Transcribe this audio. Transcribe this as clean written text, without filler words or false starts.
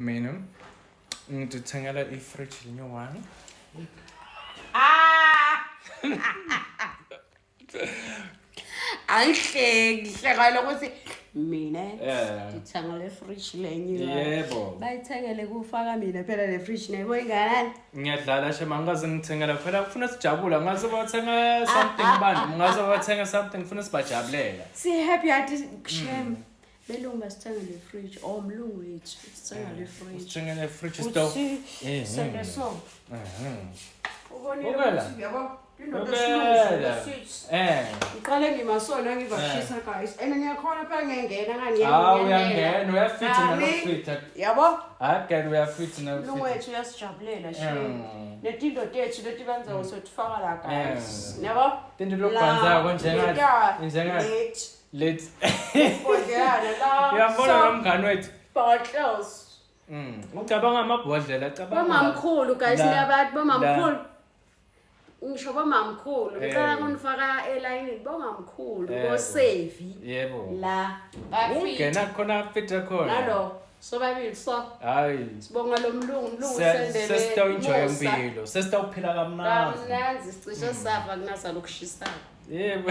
Mina ngidithengela i-fridge new one. Ah! Angihleki ngihleka lokuthi mina Eh. ngithenga le fridge lenye. Yebo. Bayithengele kufaka mina phela le fridge nayo inganani? Ngiyadlala shema ngikaze ngithengela phela kufuna sijabula ngaze bathenga something bantu ngaze bathenga something kufuna sibajabulela. Si happy athi shem. Belungu basithenga le fridge oh mlungu wethu sithenga le fridge. Sithengele fridge store. Uthi Eh, sele so. Ubonile Bukela. ukuthi yabo indoda Bukela. esilungu sithi. Eh. Ngiqale ngimasona ngivashisa guys. And ngiyakhona phela ngiyangena ngani Hawu uyangena uyafitha nalokufitha. Yabo? Hayi girl uyafitha Mlungu nalokufitha. wethu uyasijabulela shame. Netinto tethu leti benza sotifaka la guys. Yabo? Tinto lokubhanzako njengathi njengathi Leti. let Bhodlelana la. uyambona lo mngani wethu. Bottles. Ucabanga amabhodlela cabanga. Bomamkhulu guys La- niyabathi bomamkhulu. la. Ngisho bomamkhulu. Ngicela Eh. kunifaka elayinini bomamkhulu Yebo. bosevi Yebo. la. Bafika Ungena khona afithe khona. nalo sobabili so Hayi. sibonga lo mlungu mlungu sendele. Sesitawuenjoya musa. impilo, sesitawuphila kamnandi. Kamnandi sicishe safa kunasa lokushisayo. Yebo.